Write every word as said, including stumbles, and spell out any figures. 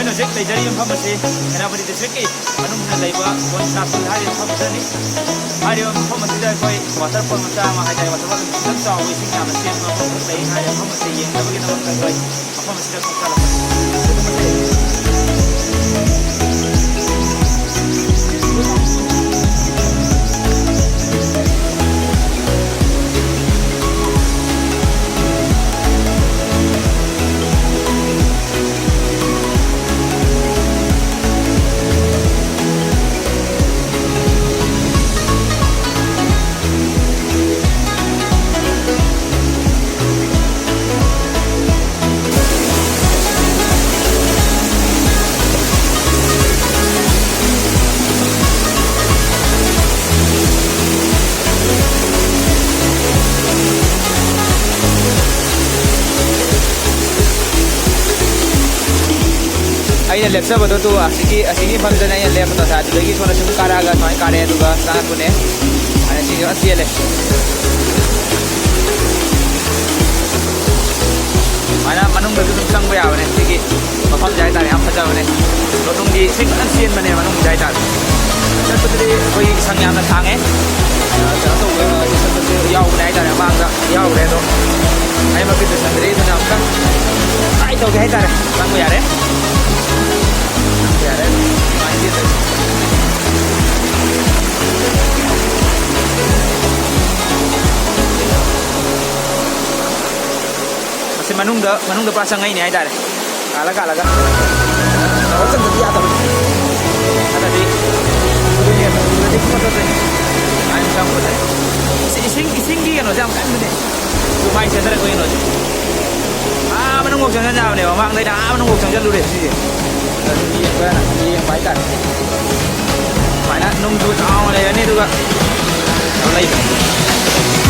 ꯍꯧꯖꯤꯛ ꯂꯩꯖꯔꯤꯕ ꯃꯐꯝ ꯑꯁꯤ ꯁꯦꯅꯥꯄꯇꯤ ꯗꯤꯁꯇ꯭ꯔꯤꯛꯀꯤ ꯃꯅꯨꯡꯗ ꯂꯩꯕ ꯕꯣꯟ ꯁꯥꯁꯨ ꯍꯥꯏꯔꯤꯕ ꯃꯐꯝ ꯑꯁꯤꯗꯅꯤ꯫ ꯍꯥꯏꯔꯤꯕ ꯃꯐꯝ ꯑꯁꯤꯗ ꯑꯩꯈꯣꯏ ꯋꯥꯇꯔꯐꯣꯜ ꯃꯆꯥ ꯑꯃ ꯍꯥꯏꯇꯥꯔꯦ, ꯋꯥꯇꯔꯐꯣꯜ ꯈꯤꯇꯪ ꯆꯥꯎꯕ, ꯏꯁꯤꯡ ꯌꯥꯝꯅ ꯆꯦꯟꯕ ꯃꯐꯝ ꯑꯃꯈꯛ ꯂꯩ꯫ ꯍꯥꯏꯔꯤꯕ ꯃꯐꯝ ꯑꯁꯤ ꯌꯦꯡꯅꯕꯒꯤꯗꯃꯛꯇ ꯑꯩꯈꯣꯏ ꯃꯐꯝ ꯑꯁꯤꯗ ꯈꯣꯡꯀꯥꯞ ꯑꯩꯅ ꯂꯦꯞꯆꯕꯗꯣ ꯇꯨ ꯑꯁꯤꯒꯤ, ꯑꯁꯤꯒꯤ ꯃꯐꯝꯗꯅꯦ ꯑꯩꯅ ꯂꯦꯞꯄꯗꯣ꯫ ꯉꯁꯥꯏ ꯑꯗꯨꯗꯒꯤ ꯁꯣꯝꯗ ꯁꯨꯝ ꯀꯥꯔꯛꯑꯒ ꯁꯨꯃꯥꯏꯅ ꯀꯥꯔꯛꯑꯦ, ꯑꯗꯨꯒ ꯆꯪꯉꯛꯄꯅꯦ꯫ ꯑꯗ ꯁꯤꯁꯨ ꯐꯖꯅ ꯆꯦꯜꯂꯦ꯫ ꯁꯨꯃꯥꯏꯅ ꯃꯅꯨꯡꯗꯁꯨ ꯑꯗꯨꯝ ꯆꯪꯕ ꯌꯥꯕꯅꯦ꯫ ꯁꯤꯒꯤ ꯃꯐꯝꯁꯦ ꯍꯥꯏꯇꯥꯔꯦ, ꯌꯥꯝ ꯐꯖꯕꯅꯦ꯫ ꯂꯣꯇꯨꯝꯒꯤ ꯏꯁꯤꯡ ꯐꯖꯅ ꯆꯦꯟꯕꯅꯦ ꯃꯅꯨꯡꯁꯤꯗ ꯍꯥꯏꯇꯥꯔꯦ꯫ ꯆꯠꯄꯗꯗꯤ ꯑꯩꯈꯣꯏꯒꯤ ꯏꯁꯪ ꯌꯥꯝꯅ ꯊꯥꯡꯉꯦ꯫ ꯑ, ꯀꯩꯅꯣ ꯇꯧꯕ, ꯑ, ꯆꯠꯄꯁꯨ ꯌꯥꯎꯕꯅꯦ ꯍꯥꯏꯇꯥꯔꯦ꯫ ꯃꯃꯥꯡꯗ ꯌꯥꯎꯈ꯭ꯔꯦ, ꯑꯗꯣ ꯑꯩꯃꯛꯇꯤ ꯄꯨꯁꯟꯗ꯭ꯔꯤ꯫ ꯑꯗꯨꯅ ꯑꯃꯨꯛꯇꯪ try ꯇꯧꯒꯦ ꯍꯥꯏꯇꯥꯔꯦ꯫ ꯆꯪꯕ ꯌꯥꯔꯦ꯫ ꯆꯪꯕ ꯌꯥꯔꯦ꯫ ꯅꯨꯡꯉꯥꯏꯇꯦ꯫ ꯃꯁꯤ ꯃꯅꯨꯡꯗ, ꯃꯅꯨꯡꯗ ꯄꯨꯔꯥ ꯆꯪꯉꯛꯏꯅꯦ ꯍꯥꯏꯇꯥꯔꯦ꯫ ꯀꯥꯜꯂ ꯀꯥꯜꯂꯒ꯫ ꯇꯧꯔ ꯆꯪꯗꯗꯤ ꯌꯥꯗꯕꯅꯤ꯫ ꯅꯠꯇ꯭ꯔꯗꯤ ꯎꯔꯗꯤ ꯐꯖꯗꯣꯏꯅꯤ꯫ ꯁꯨꯃꯥꯏꯅ ꯆꯪꯕꯁꯦ꯫ ꯏꯁꯤꯡ, ꯏꯁꯤꯡꯒꯤ ꯀꯩꯅꯣꯁꯦ ꯌꯥꯝ ꯀꯟꯕꯅꯦ꯫ ꯑꯗꯨ ꯃꯥꯏ ꯆꯦꯟꯊꯔꯛꯄ ꯀꯩꯅꯣꯁꯦ꯫ ꯑꯥ, ꯃꯅꯨꯡꯐꯥꯎ ꯆꯪꯁꯤꯟ ꯌꯥꯕꯅꯦꯕ꯫ ꯃꯃꯥꯡꯗ ꯑꯩꯅ ꯑꯥ ꯃꯅꯨꯡꯐꯥꯎ ꯆꯪꯁꯤꯜꯂꯨꯔꯦ ꯁꯤꯁꯦ꯫ ꯑꯗꯨ ꯌꯦꯡꯕ, ꯌꯦꯡꯕ ꯍꯥꯏꯇꯥꯔꯦ꯫ ꯁꯨꯃꯥꯏꯅ ꯅꯨꯡꯁꯨ ꯆꯥꯎꯅ ꯂꯩꯔꯅꯤ, ꯑꯗꯨꯒ ꯂꯩꯕꯅꯤ꯫